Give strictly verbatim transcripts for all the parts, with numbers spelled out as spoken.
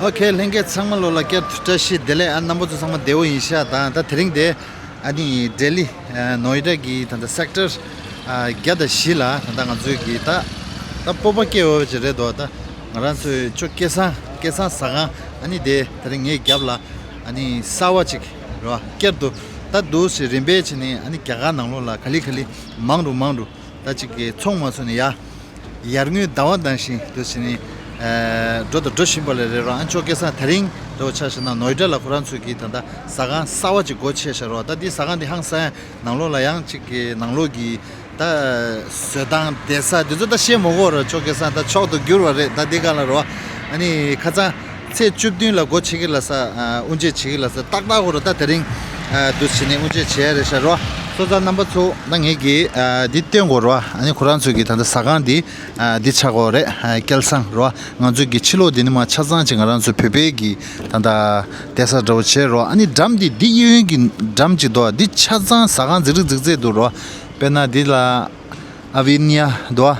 ཨོ་ཁེ། ལྷན་རྒྱས་ཚང་མ་ལོ་ལ་བསྐྱར་དུ་བཀྲ་ཤིས་བདེ་ལེགས། ཨ་རྣམ་པ་ཚོ་ཚང་མ་བདེ་བོ་ཡིན་ཤག། ད་ད་དེ་རིང་དེ་ཨ་ནི་ལྡི་ལི་ནོ་ཨེ་ཌ་གི་ད་ད་སེག་ཊར་བརྒྱ་དང་བཞི་ལ་ད་ད་ང་ཚོའི་གི་ད་ད་སྤོབས་པ་སྐྱེ་འོས་ཅིག་རེད་དོ། ད་ང་རང་ཚོའི་ཅོ་སྐལ་བཟང་སྐལ་བཟང་ཟ་ཁང་ཨ་ནི་དེ་དེ་རིང་ངའི་རྒྱབ་ལ་ཨ་ནི་གསར་བ་ཅིག་རེད་བ། བསྐྱར་དུ་ད་འདུག་སེ་རིམ་པས་བྱས་ནས་ཨ་ནི་རྒྱ་གར་ནང་ལོགས་ལ་ག་ལེ་ག་ལེ་མང་རུ་མང་རུ་ད་ཅིག་གི་ཚོང་མ་ཚོགས་ནས་ཡ། ཡར་ངོའི་ཟླ་བ་ནང་བཞིན་དུ་བྱས་ནས་ཨ་འགྲོ་དང་འགྲོ་བཞིན་པ་ལས་རེད་རོགས། ཨ་ཅོ་སྐལ་བཟང་དེ་རིང་འདྲ་བོ་ཆ་བཞག་ན་ནོ་ཨེ་ཌ་ལ་ཁོ་རང་ཚོས་ཀྱི་ད་ལྟ་ཟ་ཁང་གསར་བ་ཅིག་སྒོ་ཕྱེ་བཞག་རོགས། ད་འདི་ཟ་ཁང་འདི་ཧང་སང་ནང་ལོགས་ལ་ཡང་ཅིག་གི་ནང་ལོགས་ཀྱི་ད་བཟོ་སྟངས་བསྡད་ས་འདི་ཚོ་ད་བཤད་མ་དགོས་རོགས། ཅོ་སྐལ་བཟང་ད་མཆོག་ཏུ་གྱུར་བ་རེད། ད་འདི་ག་ལ་རོགས། ཨ་ནི་ཁ་སང་ཚེས་བཅུ་བདུན་ལ་སྒོ་ཕྱེ་གི་ལ་ས་ཨ་དབུ་འབྱེད་བྱེད་གི་ལ་ས་ཏག་ཏག་གོ་རོ། ད་དེ་རིང་ཨ་འདུག་སེ་བྱས་ནས་དབུ་འབྱེད་བྱས་རེད་ཤག་རོ། སོ་ཙང་རྣམ་པ་ཚོ་ད་ངེད་ཀྱིས་ཨ་འདི་སྟོན་དགོས་རོ། ཨ་ནི་ཁོ་རང་ཚོ་གི་ད་ལྟ་ཟ་ཁང་འདི་ཨ་འདི་ཆགས་གོ་རེད། ཨ་སྐལ་བཟང་རོ། ང་ཚོ་གི་ཕྱི་ལོགས་འདི་ནི་མ་ཆ་ཚང་ཅིག་ང་རང་ཚོ་བོད་པའི་གི་ད་ལྟ་བསྡད་ས་འདྲ་བོ་བྱས་རོ། ཨ་ནི་འགྲམ་འདི་འདི་གཡས་གཡོན་གི་འགྲམ་ཅིག་འདུག། འདི་ཆ་ཚང་ཟ་ཁང་རྫིག་རྫིག་རྫིག་རྫིག་འདུག་རོ། དཔེར་ན་འདི་ལ་ཨ་བི་ནི་ཡ་འདུག་ཨ།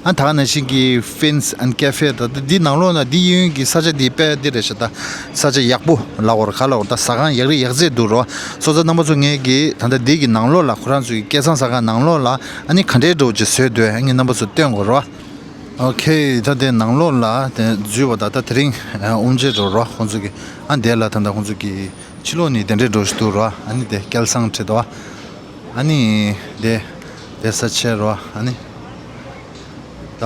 ཨ་ད་ག་ནང་བཞིན་གྱི་Fins and Cafe ད་ལྟ་འདི་ནང་ལོགས་ན་འདི་གཡས་གཡོན་གྱི་ས་ཆ་འདི་དཔེ་འདི་རེད་ཤག། ད་ས་ཆ་ཡག་པོ་ལབ་དགོས་རེད། ག་ལབ་དགོས་རེད། ད་ཟ་ཁང་ཡག་རེད་ཡག་རྫིག་འདུག་རོ། སོ་ཙང་རྣམ་པ་ཚོ་ངེད་ཀྱིས་ད་ལྟ་འདི་གི་ནང་ལོགས་ལ་ཁོ་རང་ཚོའི་སྐལ་བཟང་ཟ་ཁང་ནང་ལོགས་ལ་ཨ་ནི་ག་འདྲའི་འདྲ་བོ་ཅིག་བཟོས་འདུག་ཨ་ངས་རྣམ་པ་ཚོ་སྟོན་དགོས་རོ། ཨོ་ཁེ། ད་དེ་ནང་ལོགས་ལ་དེ་འཛུལ་བ་ད་ད་དེ་རིང་ཨ་དབུ་འབྱེད་འགྲོ་རོགས་ཁོང་ཚོ་གི། ཨ་དེ་ལ་ད་ད་ཁོང་ཚོ་གི་ཕྱི་ལོགས་ནས་དེ་འདྲའི་འགྲོ་བཞིན་འདུག་རོགས། ཨ་ནི་དེ་སྐལ་བཟང་བྲིས་འདུག་ཨ་ནི་དེ་དེ་ས་ཆས་རོགས། ཨ་ནི་ད་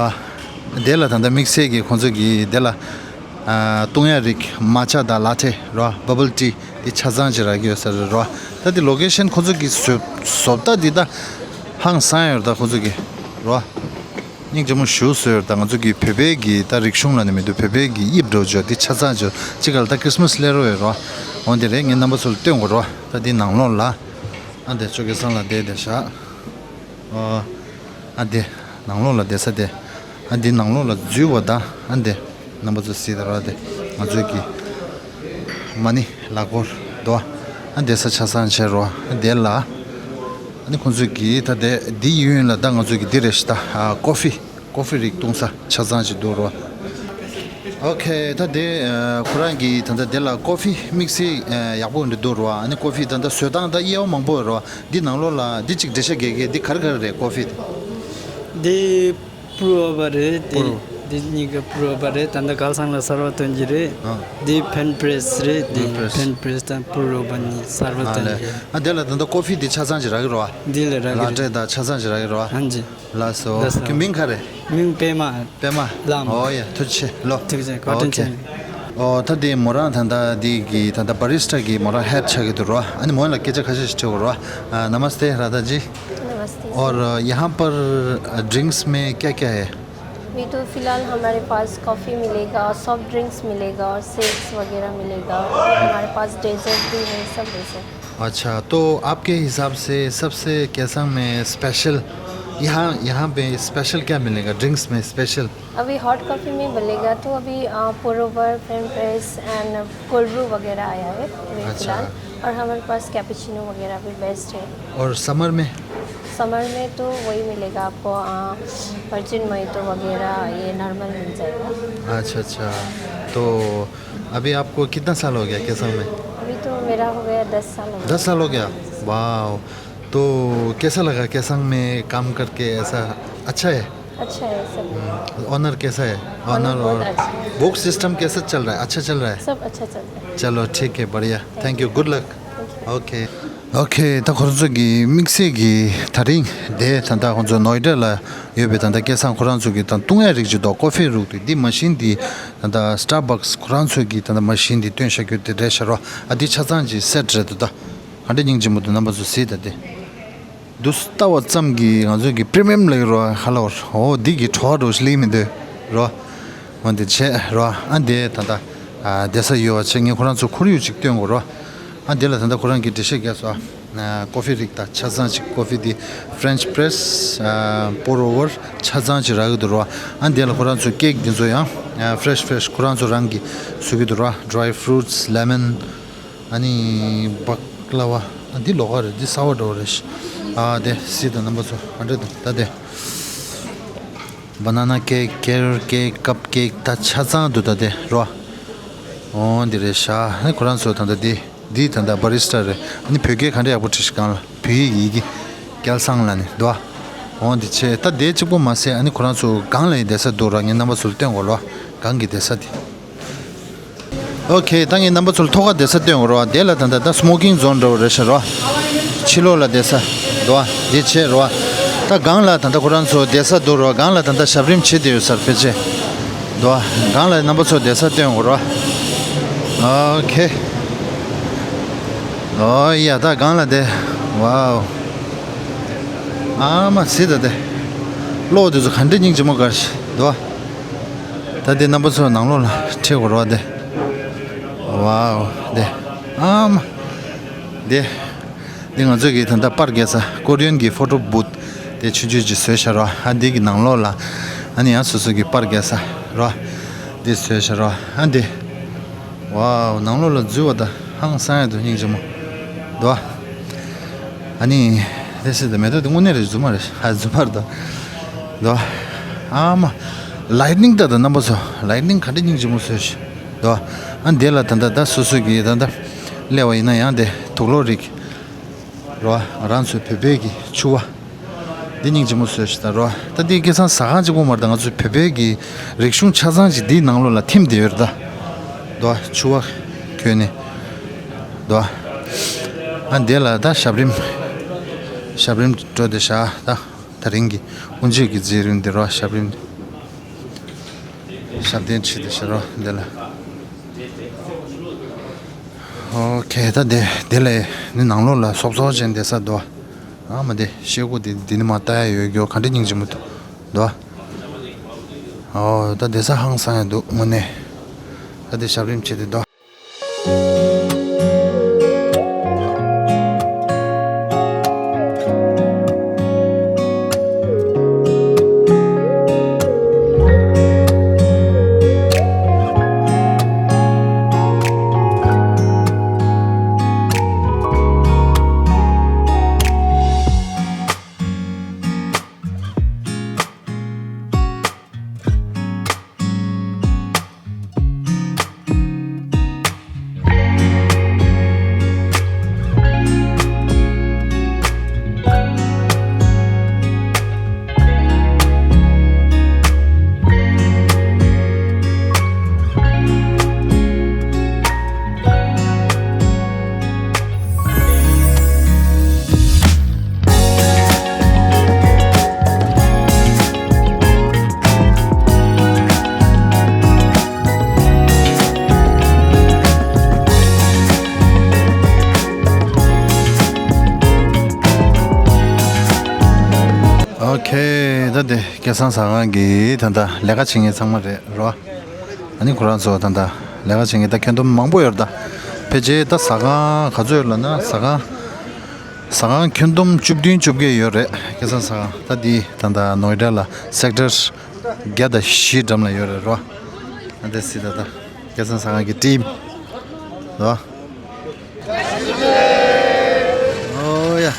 དེ་ལ་ད་ད་དམིགས་བསལ་གྱི་ཁོང་ཚོ་གི་དེ་ལ་ཨ་བཏུང་ཡ་རིགས་མ་ཆ་དང་ལ་ཏྲེ་རོགས། བ་བལ་ཊི་དེ་ཆ་ཚང་ཅིག་རག་གི་ཡོད་ས་རེད་རོགས། ད་དེ་ལོ་ཀེ་ཤན་ཁོང་ཚོ་གི་བཟོ་བཟོ་ལྟ་འདི་ད་ཧང་སང་ཡོད་རེད། ད་ཁོང་ཚོ་གི་རོགས། སྙིང་རྗེ་མོ་ཞུ་ཟེར། ད་ང་ཚོ་གི་བོད་པའི་གི་ད་རིག་གཞུང་ལ་ནི་མི་འདུག། བོད་པའི་གི་དབྱིབས་འདྲ་བོ་ཅིག་དེ་ཆ་ཚང་ཅིག་ཅིག་ག་ལ་ད་ཁྲི་སི་མ་སི་སླེབས་རོགས་ཡོད་རོགས། འོ་དེ་རེད། ངས་རྣམ་པ་ཚོ་ལ་སྟོན་དགོས་རོགས། ད་འདི་ནང་ལོགས་ལ་ཨ་འདི་ཅོ་སྐལ་བཟང་ལ་བསྡད་བསྡད་ཤག། ཨོ་ཨ་འདི་ནང་ལོགས་ལ་བསྡད་ས་དེ། ཨ་འདི་ནང་ལོགས་ལ་འཛུལ་བ་ད་ཨ་འདི་རྣམ་པ་ཚོ་གཟིགས་དང་རོགས། དེ་ང་ཚོའི་གི་མ་ཎི་ལག་འཁོར་དོ། ཨ་འདི་ས་ཆ་ཚང་བྱས་རོགས། ཨ་འདི་ལ་ཨ་ནི་ཁོང་ཚོས་ཀྱིས་ད་དེ་འདི་གཡས་གཡོན་ལ་ད་ང་ཚོས་ཀྱིས་འདི་རེད་ཤག། ད་ཨ་ཀོ་ཧྥི་ཀོ་ཧྥི་རིགས་བཏུང་ས་ཆ་ཚང་ཞིག་འདུག་རོ། ཨོ་ཁེ། ད་དེ་ཨ་ཁོ་རང་གིས་ད་ལྟ་དེ་ལ་ཀོ་ཧྥི་དམིགས་བསལ་ཨ་ཡག་པོ་འདི་འདུག་རོ། ཨ་ནི་ཀོ་ཧྥི་ད་ལྟ་བཟོ་སྟངས་ད་དབྱེ་བ་མང་པོ་ཡོད་རོ། འདི་ནང་ལོགས་ལ་འདི་གཅིག་འགྲེལ་བཤད་རྒྱག་གི། འདི་ག་རེ་ག་རེ་རེད་ཀོ་ཧྥི་དེ། འདི་པུར་ཨོ་བར་རེད། དེ་པུར། འདི་གཉིས་ཀ་པུར་ཨོ་བར་རེད། ད་ལྟ་སྐལ་བཟང་ལ་གསར་པ་སྟོན་གྱི་རེད། ཨ། འདི་ཕན་པྲེ་སི་རེད། འདི་ཕན་པྲེ་སི། ཕན་པྲེ་སི་དང་པུར་ཨོ་བར་གཉིས་གསར་པ་ཨ་སྟོན་ལེ། གྱི་རེད། ཨ་དེ་ལ་ད་ལྟ་ཀོ་ཧྥི་འདི་ཆ་ཚང་ཅིག་རག་གི་རེད་བ། འདི་ལ་རག་གི་རེད། ལ་ཏྲེ་དང་ཆ་ཚང་ཅིག་རག་གི་རེད་བ། ཧན་ཇི། ལགས་སོ། ལགས་སོ། ཁྱོད་མིང་ག་རེ། མིང་པད་མ། པད་མ། ལགས་སོ། ཨོ་ཡ་ཐུགས་རྗེ་ཆེ་ལོ། ཐུགས་རྗེ་ཆེ། བཀའ་དྲིན་ཆེ། ཨོ་ཁེ། ཨོ་ད་དེ་མོ་རང་ད་ལྟ་འདི་གི་ད་ལྟ་བ་རི་སི་ཊ་གི་མོ་རང་ཧེཌ་ཆགས་ཀྱི་འདུག་རོ། ཨ་ནི་མོ་ལ་སྐད་ཆ་ཁ་ཤས་ཤིག་དྲི་དགོས་རོ། ཨ། नमस्ते राधा जी। नमस्ते सर। और यहाँ पर ड्रिंक्स में क्या क्या है? अभी तो फिलहाल हमारे पास कॉफ़ी मिलेगा, सॉफ्ट ड्रिंक्स मिलेगा और शेक्स वगैरह मिलेगा। हमारे पास डेजर्ट भी है, सब है सर। अच्छा, तो आपके हिसाब से सबसे केलंग में स्पेशल, यहाँ, यहाँ पे स्पेशल क्या मिलेगा ड्रिंक्स में स्पेशल? अभी हॉट कॉफ़ी में मिलेगा तो अभी, अ, पुरोवर, French press and cold brew वगैरह आया है अभी अच्छा। फिलहाल। और हमारे पास कैपुचिनो वगैरह भी बेस्ट है। और समर में? समर में तो वही मिलेगा आपको, अ, वर्जिन मोहितो वगैरह, ये नॉर्मल मिल जाएगा। अच्छा, अच्छा। तो अभी आपको कितना साल हो गया केलंग में? अभी तो मेरा हो गया दस साल हो गया। दस साल हो गया? वाओ। तो कैसा लगा केलंग में काम करके? ऐसा अच्छा है? अच्छा है सब। हम्म, ओनर कैसा है? ओनर ओनर बहुत और अच्छा है। बुक सिस्टम कैसा चल रहा है? अच्छा चल रहा है? सब अच्छा चल रहा है। चलो ठीक है, बढ़िया। Thank you, good luck. Thank you. Okay. ཨོ་ཁེ། ད་ཁོ་ཚོ་གི་དམིགས་བསལ་གྱི་ད་རིང་དེ་ད་ལྟ་ཁོ་ཚོ་ནོ་ཨེ་ཌ་ལ་ཡོད་པའི་ད་ལྟ་སྐལ་བཟང་ཁོ་རང་ཚོ་གི་ད་བཏུང་ཡ་རིགས་ཅིག་འདུག། ཀོ་ཧྥི་རུག་དེ་འདི་མ་ཤིན་འདི་ད་ལྟ་སི་ཊར་བྷག་སི་ཁོ་རང་ཚོ་གི་ད་ལྟ་མ་ཤིན་འདི་བཏོན་བཞག་རྒྱུ་དེ་རེད་ཤག་རོ། ཨ་འདི་ཆ་ཚང་གི་སེ་ཊི་རེད་འདུག། ད་ག་འདྲ་སྙིང་རྗེ་མོ་འདུག། རྣམ་པ་ཚོ་གཟིགས་ད་དེ། འདི་ལྟ་བ་ཙམ་གྱིས་ང་ཚོ་གི་པི་རི་མི་ཡམ་ལབ་ཀྱི་རོ། ཧ་ལ་བོར། འོ་འདི་གི་བྲོ་བ་འདྲ་བོ་ཞིག་སླེབས་མི་འདུག་རོ། འོ་འདི་བྱས་རོ། ཨ་འདི་ད་ལྟ་ཨ་བསྡད་ས་ཡོད་པ་བྱས། ངས་ཁོ་རང་ཚོ་ཁོར་ཡུག་ཅིག་སྟོན་དགོས་རོ། ཨ་འདི་ལ་ད་ལྟ་ཁོ་རང་གིས་འགྲེལ་བཤད་རྒྱག་སོང་། ཨ་ཀོ་ཧྥི་རིགས་དང་ཆ་ཚང་ཅིག། ཀོ་ཧྥི་འདི་ཕྲེན་ཆི་པྲེ་སི། ཨ་པོར་ཨོ་ཝར་ཆ་ཚང་ཅིག་རག་གི་འདུག་རོ། ཨ་འདི་ལ་ཁོ་རང་ཚོ་ཀེག་འདི་ཚོ་ཡང་ཨ་ཕྲེ་ཤི་ཕྲེ་ཤི་ཁོ་རང་ཚོ་རང་གིས་བཟོ་གི་འདུག་རོ། ཌ་རའི་ཕུ་རུ་ཊི་སི། ལེ་མོན། ཨ་ནི་བག་ལ་བ། ཨ་འདི་ལོགས་ཀ་རེད། འདི་གསར་བ་འདྲ་བོ་རེད། ཨ་དེ་གཟིགས་དང་རྣམ་པ་ཚོ། ཨ་འདྲ་འདུག་ད་དེ། བ་ན་ན་ཀེག་ཀེ་རོ་ཊི་ཀེག་ཀབ་ཀེག་ད་ཆ་ཚང་འདུག་ད་དེ་རོ། འོ་འདི་རེད་ཤག་ཨ་ནི་ཁོ་རང་ཚོ་ད་ལྟ་འདི་འདི་ད་ལྟ་བྷ་རི་སི་ཊ་རེད། ཨ་ནི་བོད་སྐད་ག་འདྲ་ཡག་པོ་བྲིས་ཤག་སྒང་ལ་བོད་ཡིག་ཡི་གེ་སྐལ་བཟང་ལབ་ནས་འདུག་འོ་འདི་བྱས་ད་དེ་གཅིག་པོ་མ་ཟད་ཨ་ནི་ཁོ་རང་ཚོ་སྒང་ལ་ཡི་བསྡད་ས་འདུག་ར། ངས་རྣམ་པ་ཚོ་ལ་སྟོན་དགོས་ར། སྒང་གི་བསྡད་ས་དེ། ཨོ་ཁེ། ད་ངས་རྣམ་པ་ཚོ་ལ་ཐོག་ཁ་བསྡད་ས་སྟོན་དགོས་ར། དེ་ལ་ད་ལྟ་ད་སི་མོ་ཀིང་ཛོན་འདྲ་བོ་རེད་ཤག་ར། ཕྱི་ལོགས་ལ་བསྡད་ས་འདུག་བ། འདི་བྱས་ར། ད་སྒང་ལ་ད་ལྟ་ཁོ་རང་ཚོ་བསྡད་ས་འདུག་ར། སྒང་ལ་ད་ལྟ་ཞབས་རིམ་བྱེད་བསྡད་ཡོད་ས་རེད་ཕལ་ཆེར་འདུག་བ། སྒང་ལ་རྣམ་པ་ཚོ་བསྡད་ས་སྟོན་དགོས་ར། ཨོ་ཁེ། ཨོ་ཡ། ད་སྒང་ལ་བསྡད། ཝའོ། ཨ་མ་ཟི་ད་དེ། གློག་དེ་ཚོ་ག་འདྲ་སྙིང་རྗེ་མོ་དགའ་ཞིག་འདུག་བ། ད་དེ་རྣམ་པ་ཚོ་ནང་ལོགས་ལ་ཁྲིད་དགོས་ར་བ་དེ། ཝའོ་དེ། ཨ་མ། དེ། འདི་ང་ཚོ་གི་ད་ལྟ་པར་རྒྱག་ས་ཀོ་རི་ཡན་གྱི་ཕོ་ཊོ་བུ་ཐི་དེ་ཆུང་ཆུང་ཅིག་བཟོས་བཞག་ར། ཨ་འདི་གི་ནང་ལོགས་ལ་ཨ་ནི་ཡང་སོ་སོ་གི་པར་རྒྱག་ས་ར། འདི་བཟོས་བཞག་ར། ཨ་འདི། ཝའོ། ནང་ལོགས་ལ་འཛུལ་བ་ད་ཧང་སང་ཡ་འདུག་སྙིང་རྗེ་མོ་འདུག་བ། ཨ་ནི་དེ་སྲིད་དུ་མེ་ཏོག་དེ་དངོས་གནས་རེད། རྫུན་མ་རེད། ཧ། རྫུན་མ་རེད་ད། འདུག་བ། ཨ་མ། ལའི་ཊི་ནིང་ད་ད་རྣམ་པ་ཚོ། ལའི་ཊི་ནིང་ག་འདྲ་སྙིང་རྗེ་མོ་བཟོས་ཤག་འདུག་བ། ཨ་འདི་ལ་ད་ད་ད་སོ་སོ་གི་ད་ད་སླེབས་པ་ཡིན་ན་ཡང་དེ་དུག་ལོག་རིགས་རེད་བ། ང་རང་ཚོའི་བོད་པའི་གི་ཕྱུ་པ། འདི་སྙིང་རྗེ་མོ་བཟོས་ཤག་ད་རེད་བ། ད་འདི་སྐལ་བཟང་ཟ་ཁང་གཅིག་པོ་མ་རེད་ད། ང་ཚོའི་བོད་པའི་གི་རིག་གཞུང་ཆ་ཚང་ཅིག་འདིའི་ནང་ལོགས་ལ་ཐིམ་བསྡད་ཡོད་རེད་ད། འདུག་བ། ཕྱུ་པ་གྱོན་ནས། འདུག་བ། ཨ་འདི་ལ་ད་ཞབས་རིམ། ཞབས་རིམ་འགྲོ་བསྡད་ཤག་ད། དེ་རིང་གི་དབུ་འབྱེད་ཀྱི་མཛད་རིམ་འདི་རེད་བ། ཞབས་རིམ། ཞབས་བརྟན་ཁྲིད་དེ་ཤར་བ་འདི་ལ། ཨོ་ཁེ། ད་དེ་དེ་ལས་ནི་ནང་ལོགས་ལ་སོབ་སོབ་ཅན་བསྡད་ས་འདུག་ཨ་མ་དེ་ཤེལ་སྒོ་དེ་འདི་ནི་མ་ལྟ་ཡ་ཡོད་རྒྱུ་ག་འདྲ་སྙིང་རྗེ་མོ་འདུག་འདུག་ཨོ་ད་བསྡད་ས་ཧང་སང་ཡ་འདུག་དངོས་གནས། ད་དེ་ཞབས་རིམ་བྱེད་དེ་འདུག་ཨོ་ཁེ། ད་དེ་སྐལ་བཟང་ཟ་ཁང་གི་ད་ལྟ་ལས་ཀ་བྱེད་མཁན་ཚང་མ་རེད་རོ། ཨ་ནི་ཁོ་རང་ཚོ་ད་ལྟ་ལས་ཀ་བྱེད་མཁན་ད་ཁྱོན་བསྡོམས་མང་པོ་ཡོད་རེད་ད། ཕལ་ཆེར་ད་ཟ་ཁང་ག་ཚོད་ཡོད་ལབ་ན་ཟ་ཁང་ཟ་ཁང་ཁྱོན་བསྡོམས་བཅུ་བདུན་བཅོ་བརྒྱད་ཡོད་རེད། སྐལ་བཟང་ཟ་ཁང་ད་འདི་ད་ལྟ་ནོའི་ཌ་ལ་སེག་ཊར་བརྒྱ་དང་བཞི་འགྲམ་ལ་ཡོད་རེད་རོ། ཨ་དེ་སྲིད་ད་ལྟ་སྐལ་བཟང་ཟ་ཁང་གི་ཊིམ་རོ། ཨོ་ཡ།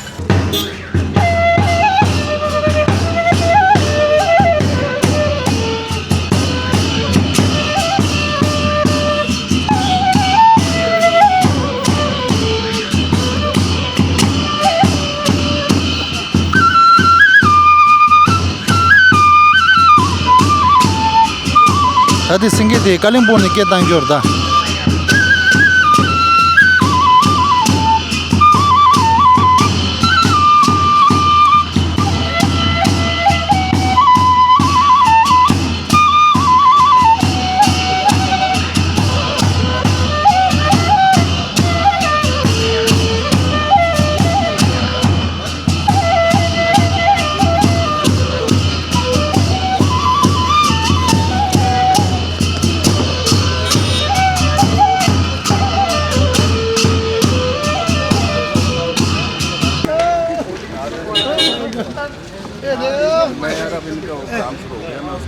ད་དེ་སེང་གེ་དེ་ཀ་ལིང་པོང་ནས་སྐད་བཏང་རྒྱུ་རེད་ད།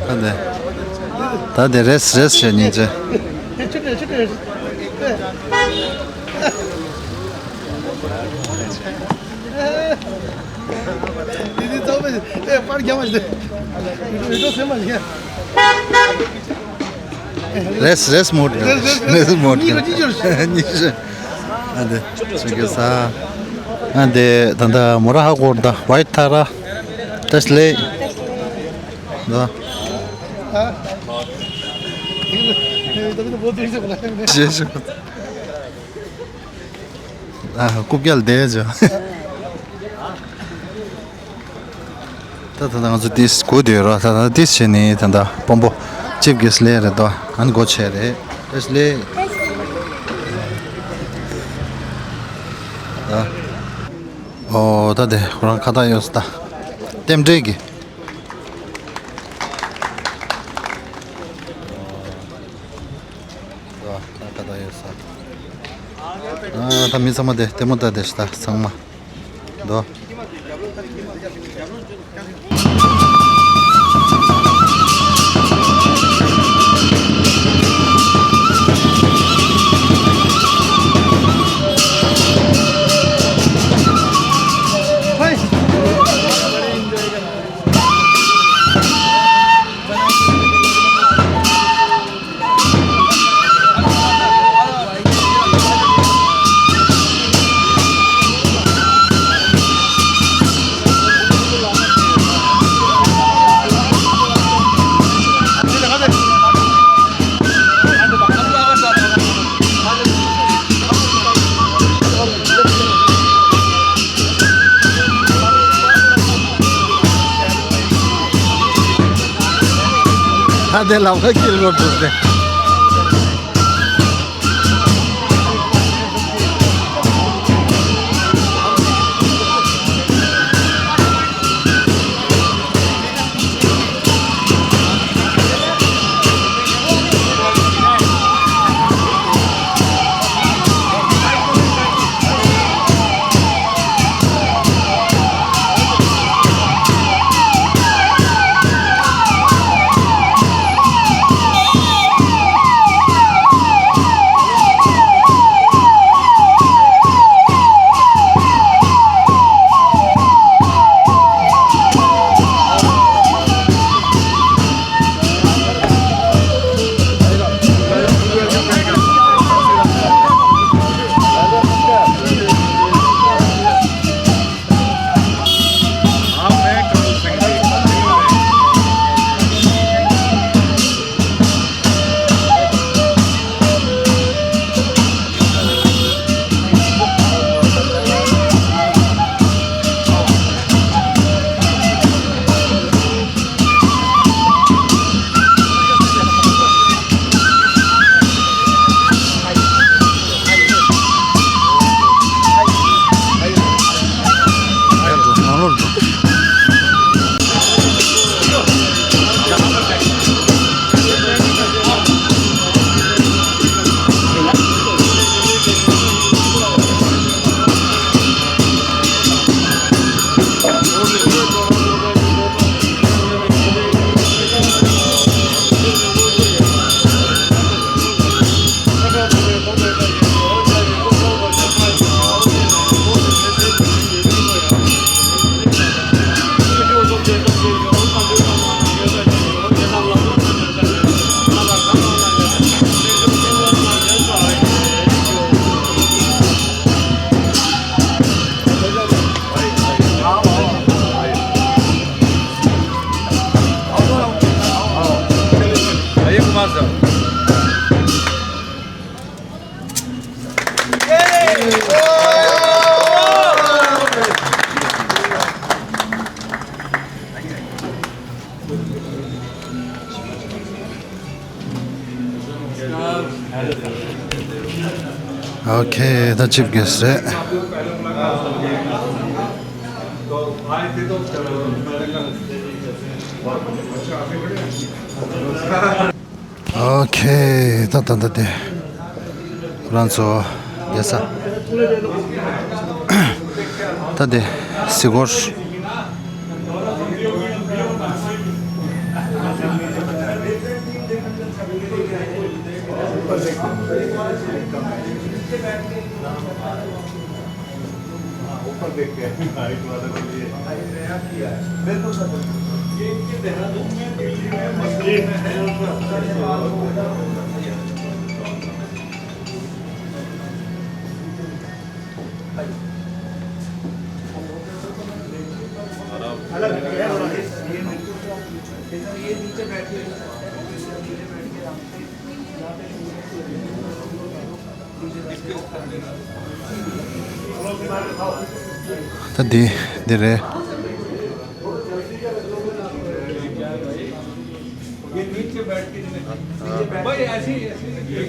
ད་དེ་ད་དེ་རེས་རེས་བྱས་ཉིན་བྱས། དེ་དེ་ཚང་མ་ཨེ་པར་རྒྱབ་པ་ཞིག་རེད། ཡུ་ཊུབ་ཡུ་ཊུབ་སེམས་མ་ཞིག་རེས་རེས་མོད་རེས་མོད་གཉིས་ཤོད། ཨ་འདི་ཚུགས་ཀྱི་ས། ཨ་འདི་ད་ལྟ་མོ་ར་ཧ་གོར་ད་ཝའི་ཐ་ར་ཏེས་ལེ། ད་ཞེས་ཞུ། ཨ་རྐུབ་བཀྱག་བསྡད་བྱུང་། ད་ད་ང་ཚོ་ཏིས་གོ་དུས་ར་ད་ད་ཏིས་བྱས་ནས་ད་ད་དཔོན་པོ་ཅིབ་གིས་ལས་རེད་དོ། ཨན་གོ་ཆེ་རེད། ཏིས་ལས། ད་ཨོ་ད་དེ་ཁོ་རང་ཁ་ད་ཡོད་ད། རྟེན་འབྲེལ་གི། ད་ད་ད་ཡོད་ས། ཨ་ད་མི་ཚང་མ་དེ་ལྟད་མོ་ལྟ་དེ་ཤི་ད་ཚང་མ། དོ། ད་དེ་ལམ་ཁ་འཁེལ་དགོས་འདུག་སྟེ། ཨོ་ཁེ། ད་ཅིབ་གེ་སི་རེད། ཨོ་ཁེ། ད་ད་ད་དེ་ཁོ་རང་ཚོ་བསྡད་ས། ད་དེ་གཟིགས་སྐོར། ऊपर देख के हाइट वाला के लिए। बिल्कुल सर, बिल्कुल। ये इनके देहरादून में, दिल्ली में, मसूरी में है। ད་འདི་འདི་རེད། ये नीचे बैठ के, भाई, ऐसे ही, ऐसे ही। ये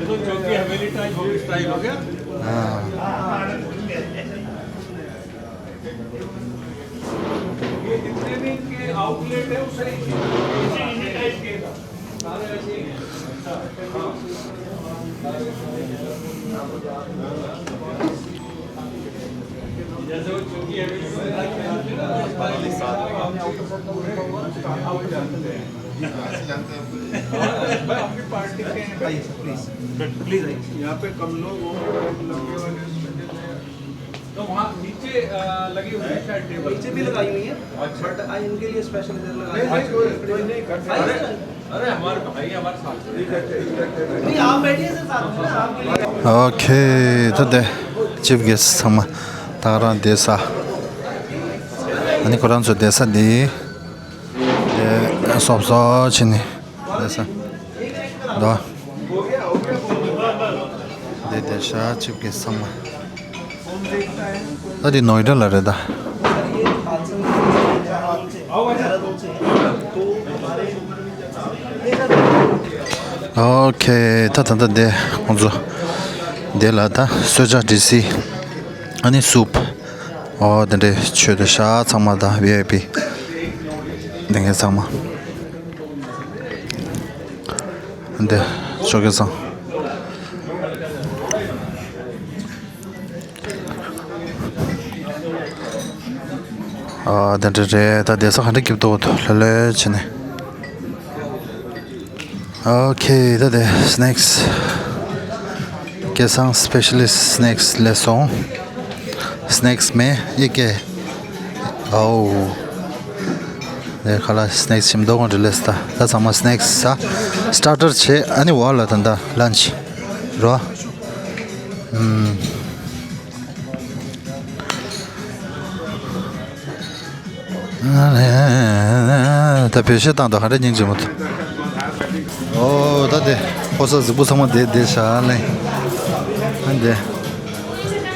तो चौकी हवेली टाइप हो, स्टाइल हो गया। हाँ। ये जितने भी इनके आउटलेट है, वो सारे इसी, इसी, इसी टाइप के हैं। सारे ऐसे ही हैं। हाँ। जैसे वो चौकी हवेली में बैठ के आते हैं ना, वो स्टाइल साथ में। भाई, अपनी पार्टी के हैं। आइए सर, प्लीज। प्लीज आइए। यहाँ पे कम लोग हों, लड़के वाले। तो वहाँ नीचे, अ, लगी हुई है शायद टेबल। नीचे भी लगाई हुई है, अच्छा। बट आई इनके लिए स्पेशल इधर लगा नहीं, नहीं, कोई, कोई नहीं, आइए सर। अरे, हमारे भाई, हमारे साथ। नहीं, आप बैठिए सर, साथ में ना, आपके लिए। ཨོ་ཁེ། ད་དེ་ཅིབ་གེ་སི་ཚང་མ་ད་ག་རང་བསྡད་ས། ཨ་ནི་ཁོ་རང་ཚོ་བསྡད་ས་འདི། དེ་སོབ་སོབ་བྱས་ནས་བསྡད་ས། དོ། དེ་དེ་ཤ་ཅིབ་གེ་སི་ཚང་མ། ད་འདི་ནོའི་ཌ་ལ་རེད་ད། ཨོ་ཁེ། ད་ད་ད་དེ་ཁོང་ཚོ་དེ་ལ་ད་གསོལ་ཇ་འབྲི་སི། ཨ་ནི་སུབ། ཨོ་དེ་འདྲའི་མཆོད་དེ་ཤ་ཚང་མ་ད་ཝི་ཨའི་པི་དེ་ངས་ཚང་མ། འདི་ཆོ་གེ་ཚང་། ཨ་དེ་འདྲ་རེད། ད་བསྡད་ས་ག་འདྲ་སྐྱིད་པོ་འདུག་ལྷོད་ལྷོད་བྱས་ནས། ཨོ་ཁེ། ད་དེ་སི་ནེག་སི། སྐལ་བཟང་སི་པེ་ཤལ་ལི་སི་སི་ནེག་སི་ལས་སོང་། སི་ནེག་སི་མེ་ཡེ་ཀེ། ཨའོ། དེ་ཁ་ལ་སི་ནེག་སི་ཞིམ་མདོག་ཁོང་འདྲ་ལས་ད། ད་ཚང་མ་སི་ནེག་སི་ཟ། སི་ཊར་ཊར་བྱས། ཨ་ནི་འོག་ལ་ད་ད་ལན་ཆི་རོ། ཨུམ། ད་བེད་སྤྱོད་བཏང་དུས་ག་འདྲ་སྙིང་རྗེ་མོ་འདུག་ཨོ་ད་དེ་ཕོ་གསར་གཟིགས་པོ་ཚང་མ་དེ་བསྡད་ཤག་ལེ། ཨ་འདི་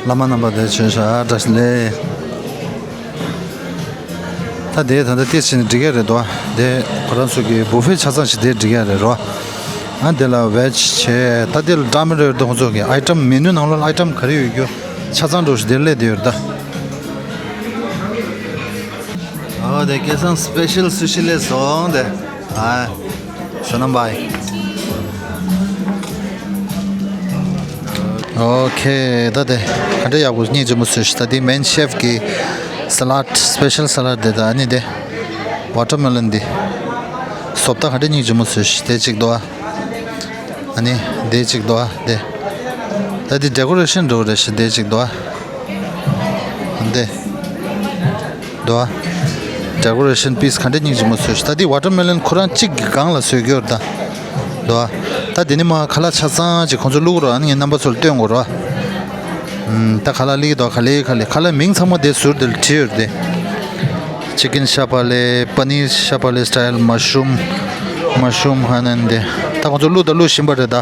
བླ་མ་རྣམ་པ་དེ་བྱོན་ཤག་བཀྲ་ཤིས་བདེ་ལེགས། ད་དེ་ད་ལྟ་ཏིས་བྱས་ནས་འགྲིག་གི་རེད་དོ། དེ་ཁོ་རང་ཚོ་གི་བུ་ཕེ་ཆ་ཚང་ཞིག་དེ་འགྲིག་གི་རེད་རོ། ཨ་འདི་ལ་ཝེཇ་བྱས། ད་དེ་ལ་ཌ་མི་རེད་དོ། ཁོ་ཚོ་གི་ཨའི་ཊམ་མེ་ནུ་ནང་ལོགས་ལ་ཨའི་ཊམ་ག་རེ་ཡོད་རྒྱུ་ཆ་ཚང་འགྲོ་ཞིག་དེ་སླེབས་བསྡད་ཡོད་རེད་ད། ཨོ་དེ་སྐལ་བཟང་སི་པེ་ཤལ་སུ་ཤི་ལས་སོང་དེ། ཨ། བསོད་ནམས་བྷའི། ཨོ་ཁེ། ད་དེ་ག་འདྲ་ཡག་པོ་སྙིང་རྗེ་མོ་བཟོས་ཤག་ད་དེ་མེན་ཤེཕ་གི་སེ་ལཌ། སི་པེ་ཤལ་སེ་ལཌ་དེ། ད་ཨ་ནི་དེ་ཝ་ཊར་མེ་ལོན་དེ། བཟོ་ལྟ་ག་འདྲ་སྙིང་རྗེ་མོ་བཟོས་ཤག་དེ་གཅིག་འདུག་ཨ། ཨ་ནི་དེ་གཅིག་འདུག་ཨ། དེ་ད་དེ་ཌེ་ཀོ་རེ་ཤན་འགྲོ་རེད་ཤག་དེ་གཅིག་འདུག་ཨ། དེ་འདུག་ཨ། ཌེ་ཀོ་རེ་ཤན་པིས་ག་འདྲ་སྙིང་རྗེ་མོ་བཟོས་ཤག་ད་དེ་ཝ་ཊར་མེ་ལོན་ཁོ་རང་གཅིག་གི་སྒང་ལ་བཟོས་ཡོད་རེད་ད། འདུག་ཨ། ད་དེ་ནི་མ་ཁ་ལག་ཆ་ཚང་ཅིག་ཁོང་ཚོ་བླུགས་རོགས། ཨ་ནི་ངས་རྣམ་པ་ཚོ་ལ་སྟོན་དགོས་རོགས། ཨུམ། ད་ཁ་ལག་ལི་དོ་ག་ལེ་ག་ལེ། ཁ་ལག་མིང་ཚང་མ་དེ་ཟུར་དེ་ལ་བྲིས་ཡོད་རེད་དེ། ཅི་ཀིན་ཤ་པ་ལེ། པ་ནིར་ཤ་པ་ལེ་སི་ཊལ། མ་ཤུམ། མ་ཤུམ་ཧ་ནན་དེ། ད་ཁོང་ཚོ་བླུགས་ད་བླུགས་བཞིན་པ་རེད་ད།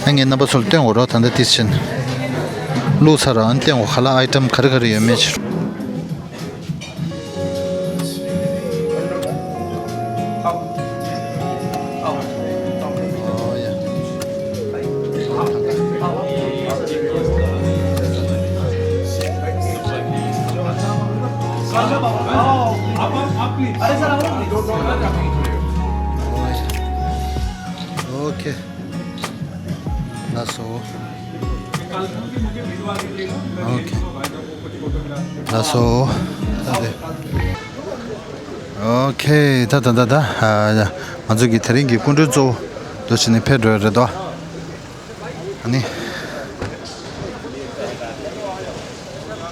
ཨ་ངས་རྣམ་པ་ཚོ་ལ་སྟོན་དགོས་རོགས། ད་ལྟ་ཏིས་ཕྱིན། བླུགས་ཚར་ར། ཨ་ནི་སྟོན་དགོས། ཁ་ལག་ཨའི་ཊམ་ག་རེ་ག་རེ་ཡོད་མེད་ཕྱིར། ཨོ་ཁེ། ལགས་སོ། ཨོ་ཁེ། ལགས་སོ། ད་དེ། ཨོ་ཁེ། ད་ད་ད་ད། ཨ། ང་ཚོ་གི་དེ་རིང་གི་སྐུ་མགྲོན་གཙོ་བོ་འདུག་བྱས་ནས་ཕེབས་འགྲོ་ཡ་རེད་དོ། ཨ་ནི།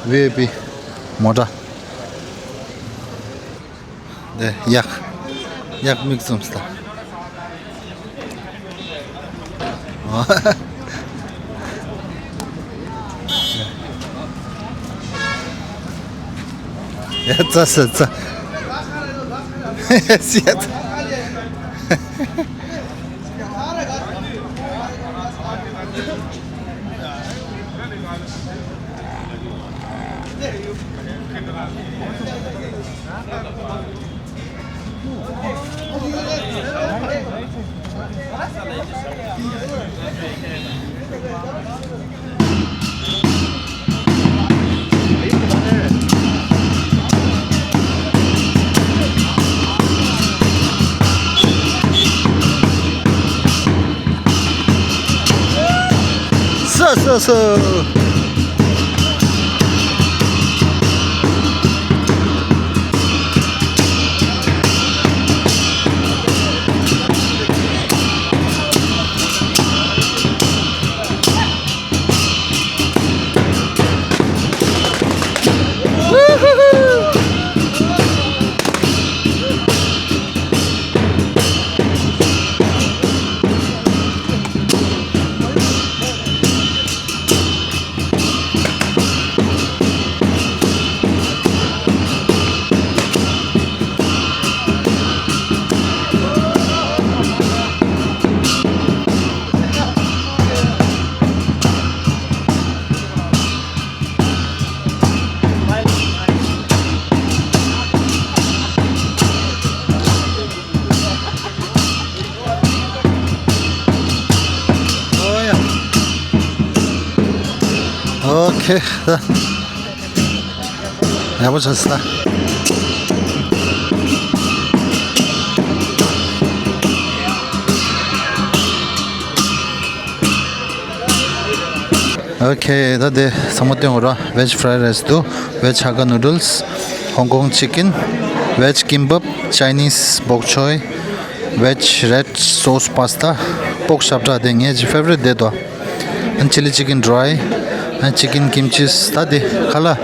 ཝི་ཨའི་པི་མོ་ཊ། དེ་གཡག་གཡག་མིག་བཙུམས་ད། ཨོ། ཡ་ཙ་ས་ཙ། སི་ཡ་ཙ། སོ་སོ་སོ། ཨོ་ཁེ། ཡག་པོ་བྱས་སོང་ད། ཨོ་ཁེ། ད་དེ་ཚང་མ་སྟོན་དགོས་ར། Veg fried rice འདུག Veg Hakka noodles, Hong Kong chicken, Veg kimbap, Chinese bok choy, Veg red sauce pasta, pork ཞབས་བྲག་དེ་ངའི་favorite དེ་དོ། ཨན་chilli chicken dry, ཨན་chicken kimchi ད་དེ་ཁ་ལག་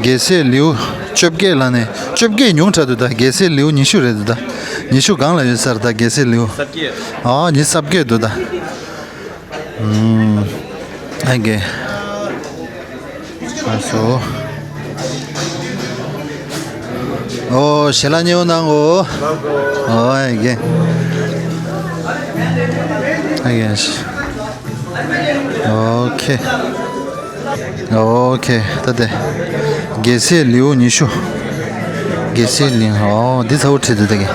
རྒྱལ་སྲས་ལེའུ་བཅོ་བརྒྱད་ལ་ནས་བཅོ་བརྒྱད་ཉུང་དྲགས་འདུག་ད་རྒྱལ་སྲས་ལེའུ་ཉི་ཤུ་རེད་འདུག་ད་ཉི་ཤུ་སྒང་ལ་ཡོད་ས་རེད་ད་རྒྱལ་སྲས་ལེའུ། ཨ་ཉི་ཤུ་རྩ་བརྒྱད་འདུག་ད། ཨ་གེ། ཨ་སོ། ཨོ་ཞལ་ལག་མཉེས་པོ་གནང་གོ། ཨོ་ཨ་གེ། ཨ་གེ། ཨོ་ཁེ། ཨོ་ཁེ། ད་དེ། རྒྱལ་སྲས་ལེའུ་ཉི་ཤུ། རྒྱལ་སྲས་ལེའུ། ཨོ་འདི་ཚ་བོ་ཁྲིད་དེ་ད་གེ།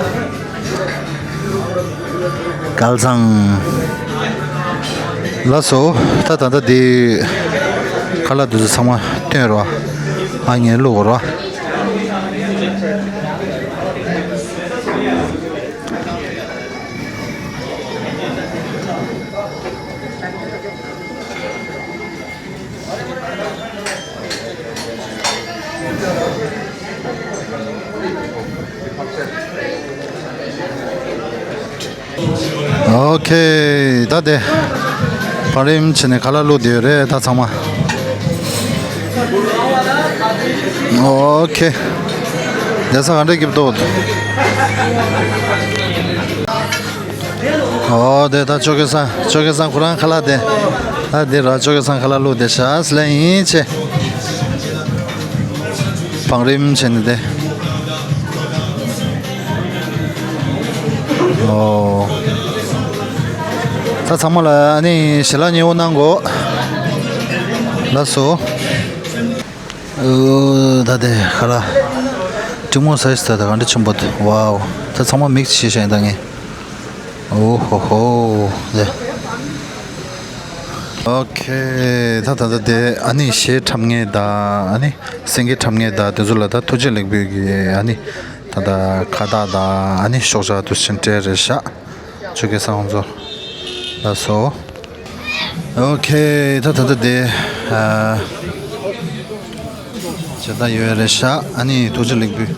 སྐལ་བཟང་། ལགས་སོ། ད་ད་ལྟ་འདི་ཁ་ལག་འདི་ཚོ་ཚང་མ་སྟོན་རོགས། ཨ་ངས་བླུག་རོགས། ཨོ་ཁེ། ད་དེ་བང་རིམ་བྱས་ནས་ཁ་ལག་བླུགས་བསྡད་ཡོད་རེད་ད་ཚང་མ། ཨོ་ཁེ། བསྡད་ས་ག་འདྲ་སྐྱིད་པོ་འདུག་ཨོ་དེ་ད་ཅོ་ཀེ་སང་ཅོ་ཀེ་སང་ཁོ་རང་ཁ་ལག་དེ། ད་དེ་ར་ཅོ་ཀེ་སང་ཁ་ལག་བླུགས་བསྡད་ཤག་ལ་ཡིན་ཆེ། བང་རིམ་བྱས་ནས་དེ། ཨོ། ད་ཚང་མ་ལ་ཨ་ནི་ཞལ་ལག་མཉེས་པོ་གནང་གོ། ལགས་སོ། ཨོ་ད་དེ་ཁ་ལག་ཀྲིག་མོ་སའི་ཛི་ད་ད་ག་འདྲ་ཆེན་པོ་འདུག་ཝའོ། ད་ཚང་མ་མིག་ཅིག་བྱས་ཤག་ཡིན་ད་ངས། ཨོ་ཧོ་ཧོ། དེ། ཨོ་ཁེ། ད་ད་ད་དེ་ཨ་ནི་གཞས་འཁྲབ་མཁན་དང་ཨ་ནི་སེང་གེ་འཁྲབ་མཁན་དང་དེ་ཚོ་ལ་ད་ཐུགས་རྗེ་ལེགས་འབུལ་གྱི་ཨ་ནི་ད་ད་ཁ་བཏགས་དང་ཨ་ནི་ཤོག་བྱང་དུ་ཕྱིན་སྤྲད་རེད་ཤག་ཅོ་ཀེ་སང་ཚོ། ལགས་སོ། ཨོ་ཁེ། ད་ད་ད་དེ་ཨ་བྱེད་ད་ཡོད་རེད་ཤག་ཨ་ནི་ཐུགས་རྗེ་ལེགས་འབུལ།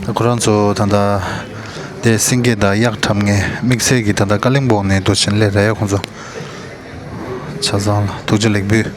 ད་ཁོ་རང་ཚོ་ད་ལྟ་དེ་སེང་གེ་དང་གཡག་འཁྲབ་མཁན་དམིགས་བསལ་གྱི་ད་ལྟ་ཀ་ལིང་པོང་ནས་འདུག་ཕྱིན་སླེབས་རེད་ཁོང་ཚོ། ཆ་ཚང་ལ་ཐུགས་རྗེ་ལེགས་འབུལ།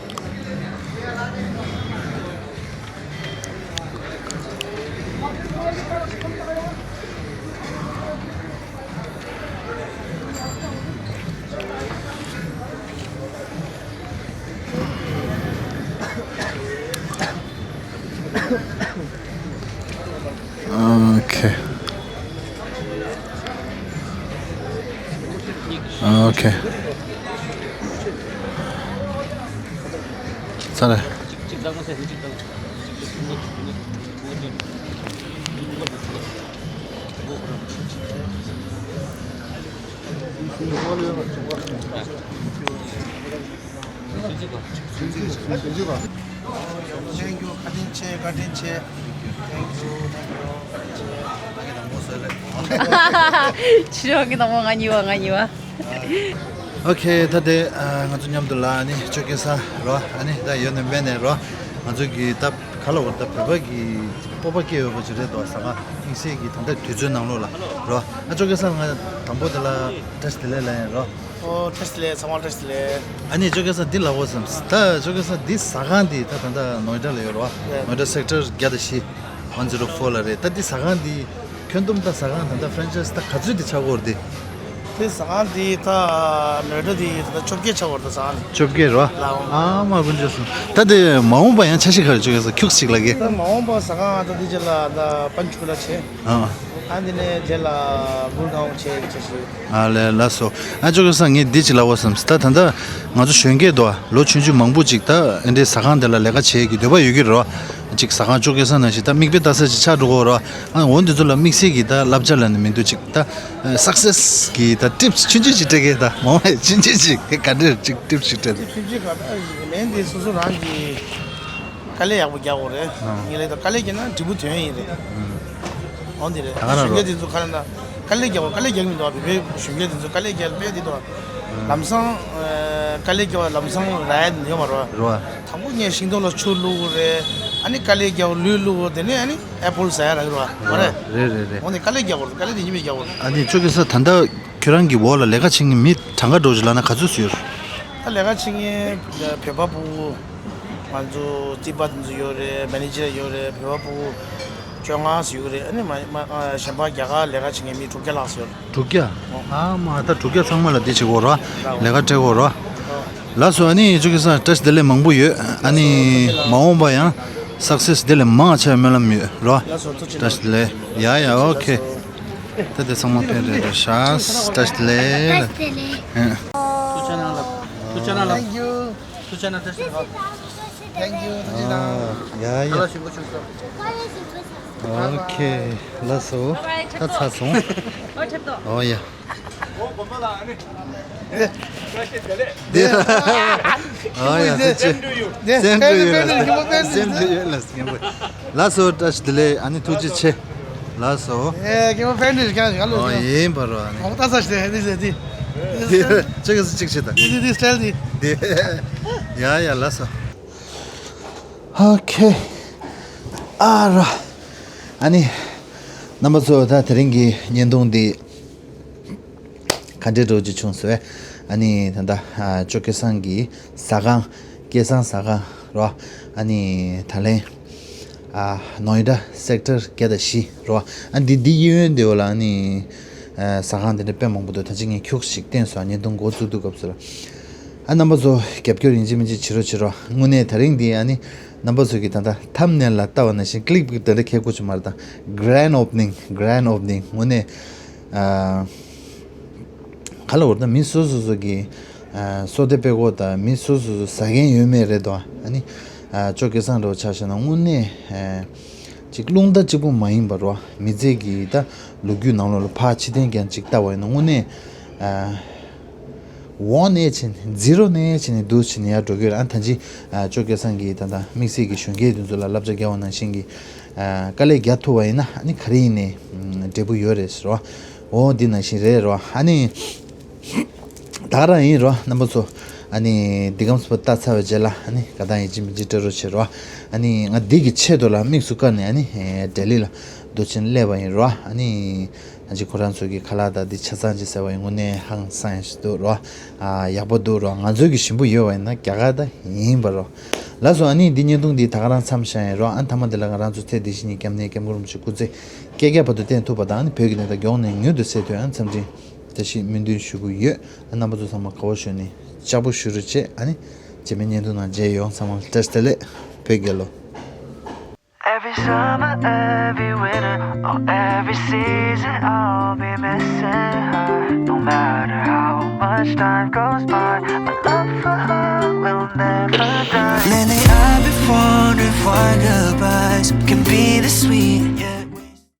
ད་ལ། Thank you. བཀའ་དྲིན་ཆེ། བཀའ་དྲིན་ཆེ། Thank you. Thank you. བཀའ་དྲིན་ཆེ། ཕྱི་རོགས་ཀྱི་དང་པོ་ང་གཉིས་པ། ང་གཉིས་པ། ཨོ་ཁེ། ད་དེ་ང་ཚོ་མཉམ་དུ་ལ་ཨ་ནི་ཅོ་ཀེ་སང་རོ། ཨ་ནི་ད་ཡོད་ནི་མེད་ནས་རོ། ང་ཚོ་གི་ད་ག་ལ་བོར་ད་བོད་པ་གི་སྤོབས་པ་སྐྱེ་ཡོད་པ་ཅིག་རེད་དོ། ཟ་ཁང་དམིགས་བསལ་གྱི་ད་ལྟ་དུས་ཚོད་ནང་ལོགས་ལ་རོ། ཨ་ཅོ་ཀེ་སང་ང་དང་པོ་དེ་ལ་བཀྲ་ཤིས་བདེ་ལེགས་ལབ་ཡིན་རོ། ཨོ་བཀྲ་ཤིས་བདེ་ལེགས། ཚང་མ་བཀྲ་ཤིས་བདེ་ལེགས། ཨ་ནི་ཅོ་ཀེ་སང་འདི་ལབ་དགོས་བསམ། ད་ཅོ་ཀེ་སང་འདི་ཟ་ཁང་འདི་ད་ད་ལྟ་ནོའི་ཌ་ལ་ཡོད་རོ། ནོའི་ཌ་སེག་ཊར་བརྒྱ་དང་བཞི། One zero four ལ་རེད། ད་འདི་ཟ་ཁང་འདི་ཁྱོན་བསྡོམས་ད་ཟ་ཁང་ད་ལྟ་ཕ་རན་ཆའེ་སི་ད་ག་ཚོད་འདི་ཆགས་ཀྱི་ཡོད་རེད་འདི། དེ་ཟ་ཁང་འདི་ད་ནོའི་ཌ་འདི་ད་བཅོ་བརྒྱད་ཆགས་ཀྱི་ཡོད་རེད། ད་ཟ་ཁང་འདི་བཅོ་བརྒྱད་རོ། ལའོ། ཨ་མ་དཀོན་མཆོག་གསུམ། ད་དེ་མ་འོངས་པ་ཡང་འཆར་གཞི་ག་རེ་བཅོ་ཀེ་སང་ཁྱུག་ཅིག་ལབ་གི། ད་མ་འོངས་པ་ཟ་ཁང་ད་འདི་རྗེས་ལ་ད་པན་ཆུ་ལ་བྱེད། ཨ། ཨ་འདི་ནས་རྗེས་ལ་གུར་གའོན་བྱེད་ཀྱི་འཆར་གཞི། ཨ་ལས། ལགས་སོ། ཨ་ཅོ་ཀེ་སང་ངས་འདི་ཅིག་ལབ་དགོས་བསམ། ད་ད་ལྟ་ང་ཚོ་གཞོན་སྐྱེས་དོ། ལོ་ཆུང་ཆུང་མང་པོ་ཅིག་ད་ཨེ་འདྲའི་ཟ་ཁང་དེ་ལ་ལས་ཀ་བྱེད་ཀྱི་འདོད་པ་ཡོད་ཀྱི་རེད་རོ། ཅིག་ཟ་ཁང་ཅོ་ཀེ་སང་ནང་བཞིན་ད་མིག་དཔེ་ལྟ་ས་ཅིག་ཆགས་འགྲོ་གི་རོ། ཨ་འོ་འདི་ཚོ་ལ་དམིགས་བསལ་གྱི་ད་བསླབ་བྱ་ལབ་ནི་མི་འདུག་ཅིག་ད་སག་སེ་སི་གི་ད་ཊིབ་སི་ཆུང་ཆུང་ཅིག་སྤྲད་གི། ད་མང་བས་ཆུང་ཆུང་ཅིག་ག་འདྲ་ཅིག་ཊིབ་སི་ཅིག་སྤྲད། ཆུང་ཆུང་ག་ལན་འདི་སོ་སོ་རང་གི་དཀའ་ལས་ཡག་པོ་རྒྱག་དགོས་རེད། ཨ། ངས་ལབ་ད་དཀའ་ལས་རྒྱག་ན་འབྲས་བུ་ཐོན་ཡིན་རེད། ཨ། འོ་འདི་རེད། ད་ག་རང་གཞོན་སྐྱེས་རོ། དེ་ཚོ་ག་རེ་ན་དཀའ་ལས་རྒྱག་དགོས། དཀའ་ལས་རྒྱག་གི་མི་འདུག་བ། བོད་པའི་གཞོན་སྐྱེས་དེ་ཚོ་དཀའ་ལས་རྒྱག་དཔེ་དེ་འདུག་བ། ཨ། ལམ་སང་ཨ་དཀའ་ལས་རྒྱག་པ་ལམ་སང་རག་ཡ་དེ་ཡོད་མ་རེད་བ། རེད་བ། དང་པོ་ངས་ཤིང་ཏོག་ལ་ཆུ་བླུགས་དགོས་རེད། ཨ་ནི་དཀའ་ལས་རྒྱག་པ་ལུད་བླུགས་དགོས། དེ་ནས་ཨ་ནི་ཨེ་པལ་ཟ་ཡ་རག་གི་རེད་བ། མ་རེད། རེད་རེད་རེད། འོ་ནི་དཀའ་ལས་རྒྱག་དགོས་རེད། དཀའ་ལས་དེ་ཡིན་པས་རྒྱག་དགོས་རེད། ཨ་ནི་ཅོ་ཀེ་སང་ད་ལྟ་ཁྱོད་རང་གི་འོག་ལ་ལས་ཀ་བྱེད་མཁན་མི་གྲངས་ཀ་འདྲ་བོ་ཅིག་ལབ་ན་ག་ཚོད་ཟེར་ཡོད་རེད། ད་ལས་ཀ་བྱེད་མཁན་བོད་པ་ཕྲུ་གུ་ང་ཚོ་རྩིས་པ་དེ་ཚོ་ཡོད་རེད། མེ་ནེ་ཇར་ཡོད་རེད། བོད་པ་ཕྲུ་གུ་བཅོ་ལྔ་ཙམ་ཡོད་རེད། ཨ་ནི་མ་མ་ཨ་གཞན་པ་རྒྱ་གར་ལས་ཀ་བྱེད་མཁན་མི་དྲུག་བརྒྱ་ལྷག་ཙམ་ཡོད་རེད། དྲུག་བརྒྱ། ཨོ། ཨ་མ་ད་དྲུག་བརྒྱ་ཚང་མ་ལ་འདི་བྱེད་དགོས་རོ། ལས་ཀ་སྤྲད་དགོས་རོ། ལགས་སོ། ཨ་ནི་ཅོ་ཀེ་སང་བཀྲ་ཤིས་བདེ་ལེགས་མང་པོ་ཡོད། ཨ་ནི་མ་འོངས་པ་ཡང་སག་སེ་སི་དེ་ལས་མང་ཆེ་བའི་སྨོན་ལམ་ཡོད་རོ། ལགས་སོ། ཐུགས་རྗེ་ཆེ། བཀྲ་ཤིས་བདེ་ལེགས། ཡ་ཡ། ཨོ་ཁེ། ད་དེ་ཚང་མ་ཕན་རེད་རེད་ཤག་བཀྲ་ཤིས་བདེ་ལེགས། ཐུགས་རྗེ་གནང་ལགས། ཐུགས་རྗེ་གནང་ལགས། Thank you. ཐུགས་རྗེ་གནང་། བཀྲ་ཤིས་བདེ་ལེགས། Thank you. ཐུགས་རྗེ་གནང་། ཡ་ཡ། ཁ་ལག་ཞིམ་པོ་བྱུང་སོང་། ཨོ་ཁེ། ལགས་སོ། ད་ཚར་སོང་། ཨོ་ཡ། འདི། ཨོ་ཡ། ཐུགས་རྗེ་ཆེ། Same to you. Same to you. Same to you. ལགས་སོ། བཀྲ་ཤིས་བདེ་ལེགས། ཨ་ནི་ཐུགས་རྗེ་ཆེ། ལགས་སོ། ཨེ་ཀེ་མོ་ཕན་འདྲ་ཞིག་ཀྱང་ཞིག་ཨོ་ཡིན་པ་རོ། ཨ་ནི་ཨོ་ད་ས་ཞིག་དེ་འདི་ཟེར་འདི། ཅི་གི་སུ་གཅིག་བྱེད་དང་། འདི་འདི་འདི་སི་ཊལ་འདི། འདི། ཡ་ཡ། ལགས་སོ། ཨོ་ཁེ། ཨ་ར། ཨ་ནི་རྣམ་པ་ཚོ་ད་དེ་རིང་གི་བརྙན་ཐུང་འདི་ག་འདྲའི་འདྲ་བོ་ཅིག་བྱུང་སོང་། ཨ་ནི་ད་ལྟ་ཨ་ཅོ་སྐལ་བཟང་གི་ཟ་ཁང་། སྐལ་བཟང་ཟ་ཁང་རོ། ཨ་ནི་ད་ལན་ཨ་ནོའི་ཌ་སེག་ཊར་བརྒྱ་དང་བཞི་རོ། ཨ་འདི་འདི་གཡས་གཡོན་འདི་བ་ལ་ཨ་ནི་ཨ་ཟ་ཁང་འདི་འདྲ་དཔེ་མང་པོ་འདུག་ད་ཅི་ངས་ཁྱུག་ཞིག་བསྟན་སོང་། བརྙན་ཐུང་འགོ་བཙུགས་དུས་སྐབས་སུ་ལ། ཨ་རྣམ་པ་ཚོ་རྒྱབ་སྐྱོར་ཡིན་གཅིག་མིན་གཅིག་བྱེད་རོགས་བྱེད་རོགས། དངོས་གནས་ད་རིང་འདི་ཨ་ནི་རྣམ་པ་ཚོ་གིས་ད་ལྟ་ཐམ་ནེལ་ལ་ལྟ་བ་ནང་བཞིན་ཀི་ལིག་པིག་དེ་འདྲ་ཁྱེར་དགོས་ཀྱི་མ་རེད། ད་གྷ་རན་ཌི་ཨོ་པ་ནིང་། གྷ་རན་ཌི་ཨོ་པ་ནིང་། དངོས་གནས་ཨ་ག་ལ་བར་ད་མི་སོ་སོ་སོ་གི་ཨ་བསོད་བདེ་དཔེ་ཀོ་དང་མི་སོ་སོ་སོ་ཟ་མཁན་ཡོད་མེད་རེད་དོ། ཨ་ནི་ཨ་ཅོ་སྐལ་བཟང་འདྲ་བོ་ཆ་བཞག་ན་དངོས་གནས་ཨ་ཅིག་རླུང་རྟ་གཅིག་པུ་མ་ཡིན་པ་རོ། མི་ཚེ་གི་ད་ལོ་རྒྱུས་ནང་ལོགས་ལ་ཕར་ཕྱི་བལྟས་ཀྱང་ཅིག་ལྟ་བ་ཡིན་ན་དངོས་གནས་ཨ་ཝན་ནས་ཕྱིན་ཛི་རོ་ནས་ཕྱིན་ནས་འདུག་ཕྱིན་ནས་ཡར་འགྲོ་གི་ཡོད་རེད། ཨ་ད་ཅི་ཨ་ཅོ་སྐལ་བཟང་གིས་ད་ལྟ་དམིགས་བསལ་གྱི་གཞོན་སྐྱེས་དེ་ཚོ་ལ་བསླབ་བྱ་བརྒྱབ་པ་ནང་བཞིན་གྱི་ཨ་དཀའ་ལས་རྒྱག་ཐུབ་པ་ཡིན་ན་ཨ་ནི་ག་རེ་ཡིན་ནའི་འབྲས་བུ་ཡོད་རེད་ཟེར་བ། འོ་འདི་ནང་བཞིན་རེད་རོ། ཨ་ནི་ད་ག་རང་ཡིན་རོ། རྣམ་པ་ཚོ་ཨ་ནི་འདི་གམ་སྤུ་ལྟ་ཚར་བའི་རྗེས་ལ་ཨ་ནི་དགའ་ཐང་ཡིན་གཅིག་མིན་གཅིག་སྤྲོད་རོགས་བྱེད་རོ། ཨ་ནི་ང་འདི་གི་ཆེད་དུ་ལ་དམིགས་སུ་བཀར་ནས་ཨ་ནི་ལྡི་ལི་ལ་འདུག་ཕྱིན་སླེབས་པ་ཡིན་རོ། ཨ་ནི་ཨ་ཅེ་ཁོ་རང་ཚོ་གི་ཁ་ལག་དང་འདི་ཆ་ཚང་ཅིག་ཟེར་བ་ཡིན། དངོས་གནས་ཧང་སང་ཞིག་འདུག་རོ། ཨ་ཡག་པོ་འདུག་རོ། ང་ཚོ་གི་ཞིམ་པོ་ཡོད་པ་ཡིན་ན་རྒྱ་གར་ད་ཡིན་པ་རོ། ལགས་སོ། ཨ་ནི་འདི་བརྙན་ཐུང་འདི་ད་ག་རང་མཚམས་བཞག་ཡིན་རོ། ཨ་མཐའ་མ་འདི་ལ་ང་རང་ཚོ་ཚེ་འདི་ཕྱི་གཉིས་སྐྱབས་གནས་སྐྱབས་མགོན་རིན་པོ་ཆེ་སྐུ་ཚེ་བསྐལ་བརྒྱ་བར་དུ་བརྟན་ཐུབ་པ་དང་ཨ་ནི་བོད་ཀྱི་གནས་སྟངས་མགྱོགས་ནས་མྱུར་དུ་སེལ་ཐུབ་ཡང་འཚམས་འདྲི་བཀྲ་ཤིས་སྨོན་འདུན་ཞུ་གི་ཡོད། ཨ་རྣམ་པ་ཚོ་ཚང་མ་དགའ་བོ་བྱུང་ནས་ལྕགས་པོ་ཞུ་རོགས་བྱེད། ཨ་ནི་རྗེས་མའི་བརྙན་ཐུང་ནང་མཇལ་ཡོང་། ཚང་མ་ལ་བཀྲ་ཤིས་བདེ་ལེགས། བོད་རྒྱལ་ལོ། Every summer, every winter, or every season, I'll be missing her. No matter how much time goes by, my love for her will never die. lately, Wonder if our goodbyes can be this sweet.